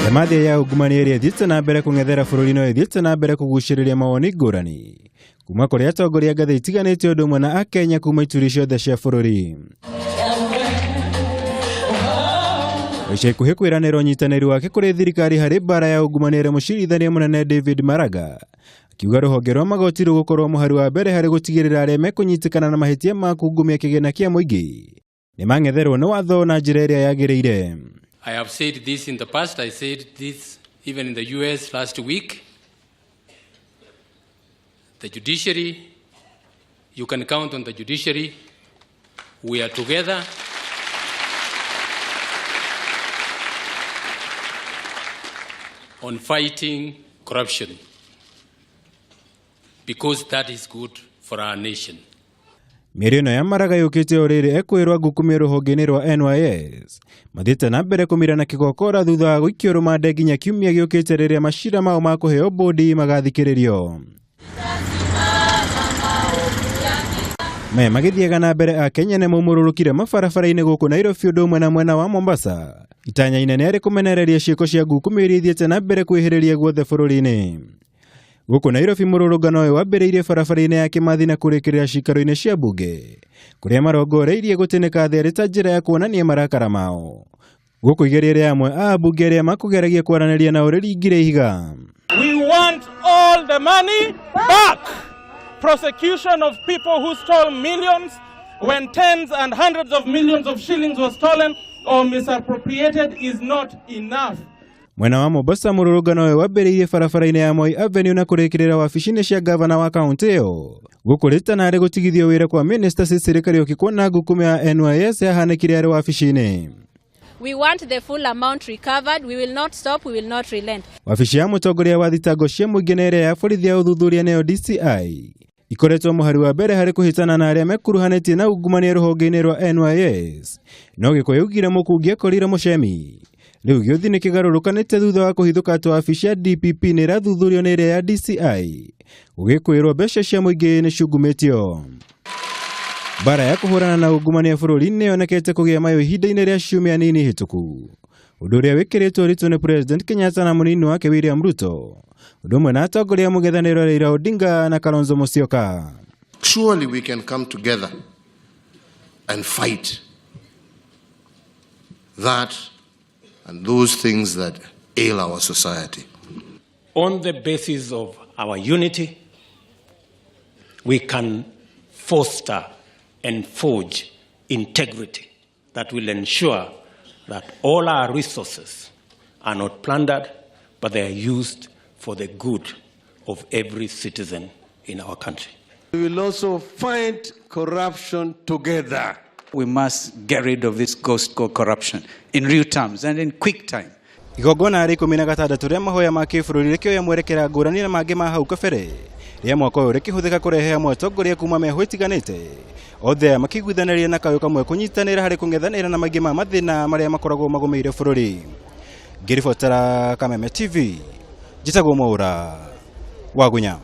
Ndemathia ya ungumania ĩrĩa ĩthiĩte na mbere kũng'ethera bũrũri no ĩthiĩte na mbere kũgucĩrĩria mawoni ngũrani kuma kũrĩ atongoria ngathĩ itiganĩte ũndũ ũmwe na akenya kuma ituri ciothe cia bũrũri. Ica ikuhĩ kwĩranĩra ũnyitanĩri wake kũrĩ thirikari harĩ mbara ya ungumania ĩrĩa mũcirithania mũnene David Maraga akiuga rũhonge rwa magoti rũgũkorwo mũhari wa mbere harĩ gũtigĩrĩra arĩa mekũnyitĩkana na mahĩtia ma kungumia kĩgĩna kĩa mũingĩ nĩ mang'etherwo nĩ watho na njĩra ĩrĩa yagĩrĩire. I have said this in the past. I said this even in the US last week. The judiciary, you can count on the judiciary. We are together. On fighting corruption, because that is good for our nation. Mĩario ĩno ya Maraga yũkĩte o rĩrĩ ekwĩrwo ngukumio rũhonge-inĩ rwa NYS mathiĩte na mbere kũmira na kĩgokora thutha wa gũikio rũmande nginya kiumia gĩũkĩte rĩrĩa macira mao ma kũheo bũndi magathikĩrĩrio. Maya magĩthiaga na mbere akenya nĩ maumũrũrũkire mabarabara-inĩ gũkũ Nairobi ũndũ ũmwe na mwena wa Mombasa itanya inene arĩ kũmenereria ciĩko cia ngukumio iria ithiĩte na mbere kwĩhĩrĩria guothe bũrũri-inĩ. Gũkũ Nairobi mũrũrũngano ũyũ wambĩrĩirie barabara-inĩ ya Kĩmathi na kũrĩkĩrĩra cikaro-inĩ cia mbunge kũrĩa marongoreirie gũtĩnĩka thĩ arĩ ta njĩra ya kuonania marakara mao. Gũkũ igeria rĩa amwe a ambunge arĩa makũgeragia kwaranĩria nao rĩringire ihiga. We want all the money back. Prosecution of people who stole millions when tens and hundreds of millions of shillings were stolen or misappropriated is not enough. Mwena wa Mombasa mũrũrũngano ũyũ wambĩrĩirie barabara-inĩ ya Moi Avenue na kũrĩkĩrĩra wabici-inĩ cia gavana wa kaũntĩ ĩyo. Gũkũ rĩtana arĩ gũtigithio wĩra kwa Minister Cecily Kariuki kuona ngukumio ya NYS yahanĩkire arĩ wabici-inĩ. We want the full amount recovered. We will not stop. We will not relent. Wabici ya mũtongoria wa thitango cia mũingĩ na ĩrĩa ya borithi ya ũthuthuria nĩyo DCI ikoretwo mũhari wa mbere harĩ kũhĩtana na arĩa mekuruhanĩtie na ungumania rũhonge-inĩ rwa NYS. No Gĩkũyũ augire mũkungi akorire mũcemi. Rĩu gĩũthi nĩ kĩgarũrũkanĩte thutha wa kũhithũka atĩ wabici ya DPP nĩ ĩrathuthurio nĩ ĩrĩa ya DCI gũgĩkwĩrwo mbeca cia mũingĩ nĩ ciungumĩtio. Mbara ya kũhũrana na ungumania bũrũri-inĩ yonekete kũgĩa mayũ ihinda-inĩ rĩa ciumia nini hĩtũku, ũndũ ũrĩa wĩkĩrĩtwo ũritũ nĩ President Kenyatta na mũnini wake William Ruto, ũndũ ũmwe na atongoria a mũng'ethanĩro Raila Odinga na Kalonzo Musyoka. Surely we can come together and fight that and those things that ail our society. On the basis of our unity, we can foster and forge integrity that will ensure that all our resources are not plundered, but they are used for the good of every citizen in our country. We will also fight corruption together. We must get rid of this ghost called corruption in real terms and in quick time. Igongona rĩa 16 rĩa mahoya ma kĩbũrũri rĩkĩoya mwerekera ngũrani na mangĩ ma hau kabere rĩa mwaka ũyũ rĩkĩhũthĩka kũrehe hamwe atongoria kuma mĩahũ ĩtiganĩte othe aya makĩiguithanĩria na kayũ kamwe kũnyitanĩra harĩ kũng'ethanĩra na maingĩ ma mathĩna marĩa makoragwo magũmĩire bũrũri. Ngĩribotera Kameme TV, njĩtagwo Mwaũra Wagunya.